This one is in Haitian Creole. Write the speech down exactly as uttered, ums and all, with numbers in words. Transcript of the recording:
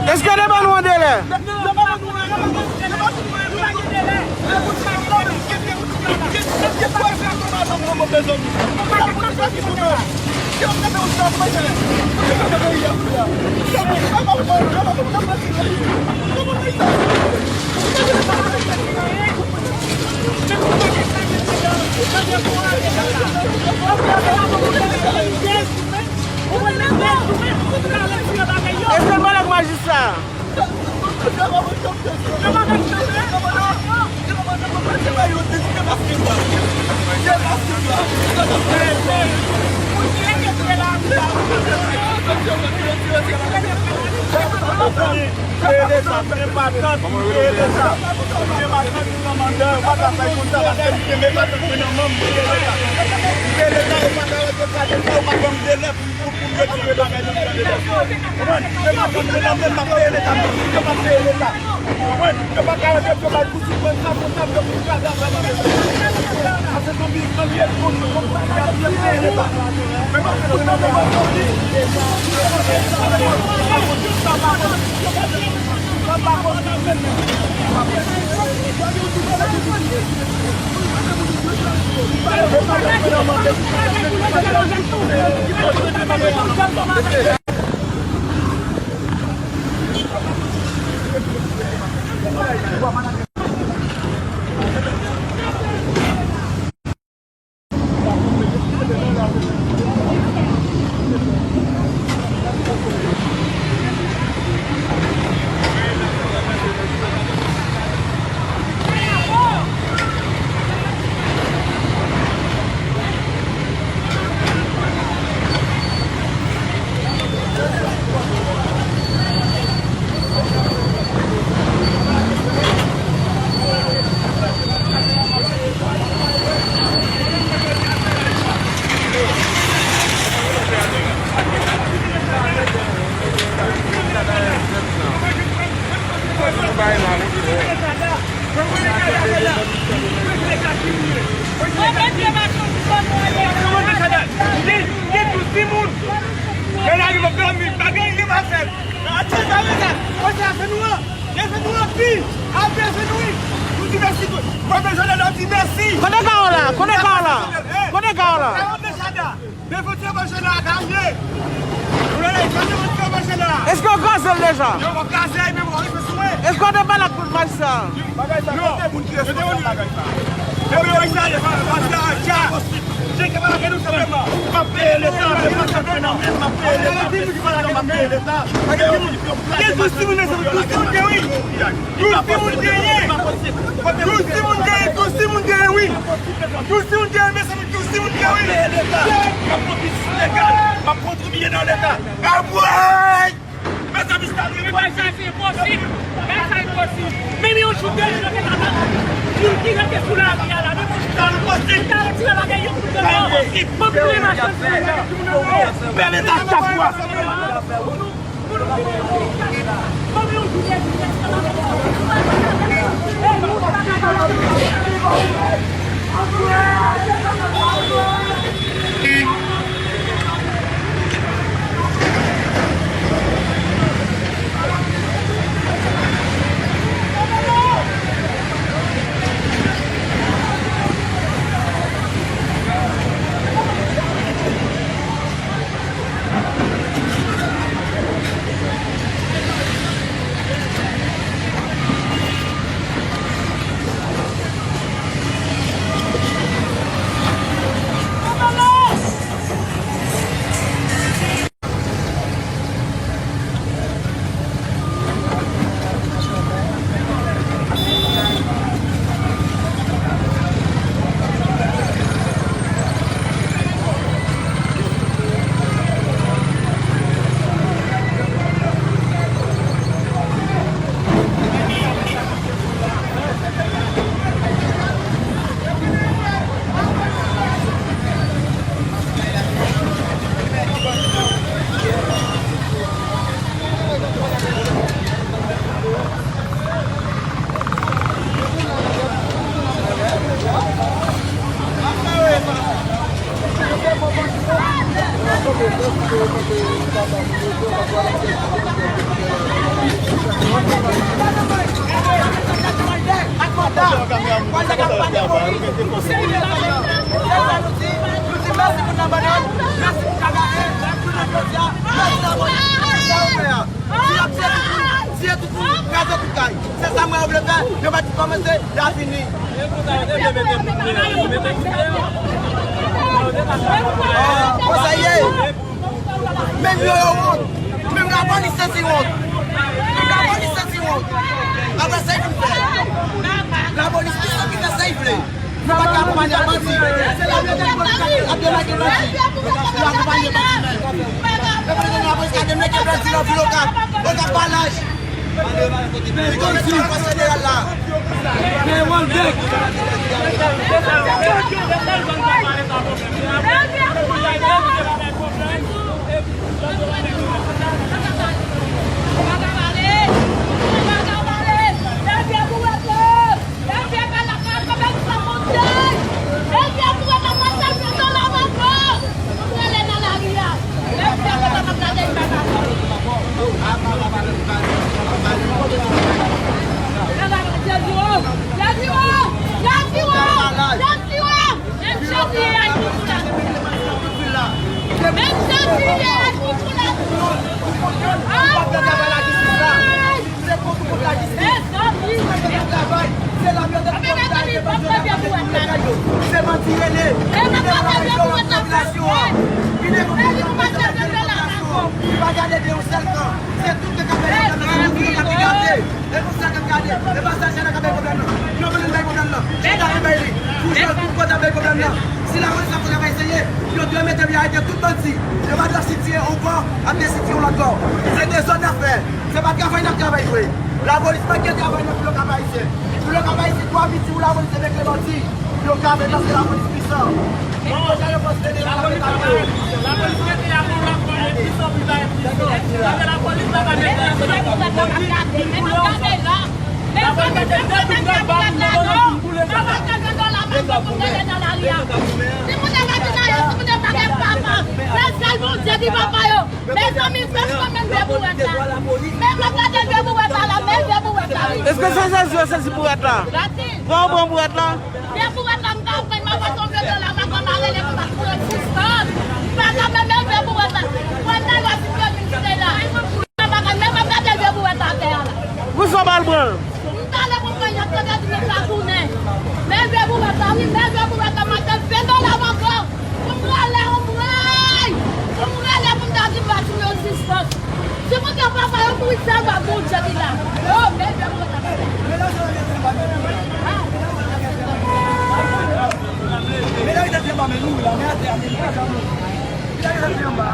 Èske devan nou an delè? Èske m pale ak majistra? Peye leta, se pa tant pou peye leta. Se pa tant pou kòmandè, yo pa ka fè konsa, paske m kenbe pa tant nan men m, peye leta. Peye leta, yo pa ka retire sa, yo pa ban m delè pou, pou, pou m retire bagay nan men leta. Konprann? Se pa tant nan men m, m ap peye leta, m ap peye leta. Konprann? Yo pa ka retire bagay pou sou mwen, sa konsa, yo pou kraze afè nan men leta. Paske zanmi, zanmi, e konn, konn, y ap peye leta. Gen, gen douz timoun. Lè n arive, fè mi, pa gen, gen pa fèt. Atè, sa, sa. Wè sa, se nou an. Gen se nou an, pi. Atè, se nou, wi. Nou di mèsi, tou. Mwen bezwen lè nou di mèsi. Kote Gawo la? Kote Gawo la? Kote Gawo la? Gawo de Chada. Devan ti anbachè la, Gawo ye. Ou la, Gawo devan ti anbachè la. Èske yo kraze l deja? Yo pa kraze, men bon, rete sou mwen. Èske w te pale ak majistra? Bagay sa, kote moun ki responsab bagay sa? Epi yo, Ayisyen, yo pa, pa sa, ja. Jen ke pa gen nou senpleman. M ap peye leta, men pa sa fè nan men, m ap peye leta. M ap peye leta. Gen douz timoun, men se douz timoun gen, wi. Douz timoun genyen. Douz timoun genyen, douz timoun genyen, wi. Douz timoun genyen, men se douz timoun genyen, wi. M ap pran biznis legal, m ap kontribiye nan leta. Anmwey! Mezanmi, sa rive. Bagay sa se enposib. Bagay sa enposib. Menm yon jou de jou, yo te ka bat moun ki rete sou lari a la. Menm yon jou de jou, yo ta retire bagay yo pou de mò. Pou plen machann sou lari a. Pè leta chak fwa. Pou nou, pou nou vin pou nou. Menm yon jou de jou, yo te ka bat moun. Pandan k ap pale, Moyiz, nou serye, se sa nou di, nou di mèsi pou nan bannann, mèsi pou kagade, jounen jodi a, mèsi nan Moyiz, mèsi sa ou fè a. Tiye tout moun, tiye tout moun, kraze tout kay. Se sa mwen yo vle fè, yo pa di kòmanse, la fini. Bon, sa ye. Menm yo, yo wont. Menm lapolis santi wont. Menm lapolis santi wont. Apre sa, yo fè. Lapolis ki santi fè sa, yo vle. Nou pa ka akonpanye bandi. Se la nou te ap demake bandi. Nou akonpanye bandi menm. Reprezantan lapolis ka demake bandi nan vil Okap. Okap pa laj. Li konn si fòs federal la. Men Wondek. Se kont ou kont lajistis la. Mezanmi. Se kont ou kont lajistis. Se kont ou kont travay. Se la mèt kont travay, se bandi yo atake moun lakay yo. Se bandi rele. Vin devlope popilasyon an. Vin devlope popilasyon an. Li pa gade de yon sèl kan. Se tout moun k ap fè pwoblèm nan, se tout moun k ap gade. E konsa k ap gade. E pa sèl Chanèl k ap bay pwoblèm nan. Yo vle bay pwoblèm nan. Chanèl ap bay li. Pou jwe tout kote ap bay pwoblèm nan. Si lapolis ap travay serye, yo dwe mete pye arete tout bandi. Yo pa dwe ap sitiye yon bò, ap desitiye yon lòt bò. Se dezòd n ap fè. Se pa travay n ap travay vre. Lapolis manke travay nan vil Okap Ayisyen. Vil Okap Ayisyen, twa piti pou lapolis se mete bandi. Yo ka fè paske lapolis pwisan. Yo ka yo fòs federal ap etabli yo. Lapolis mete a pou lapolis pwisan pou bay pwisan. Paske lapolis pa ka mete a pou lapolis. Lapolis mete de douz gad bal nan men nou pou boule kaka. Mezanmi, fè kòmèn vye bouwèt la. Men mwen gade vye bouwèt la la, men vye bouwèt la wi. Èske se sezi yo sezi bouwèt la? Pran ou pran bouwèt la? Vye bouwèt la, m ka pran, m ap atann vye dola, m ap mare le konba pou yo sispann. M pa ka menm vye bouwèt la. Mwen nan yo di ke vin kite la. M pa ka menm ap gade vye bouwèt atè a la. Pou sa w pa al pran l? M t ale pou m pran yon tande di nèg la tounen. Men vye bouwèt la wi, men vye bouwèt la, m ap fè ven dola m ankò. Pou m rale yon bray. Pou m rale pou m ta di m pa tounen yon distans. Si moun nan pa fè yo kouri fè bak Bondye ki la. Oh, men vye bouwèt la. Men la, li te anba men nou la, men atè a, men li pa janm. Li te anba.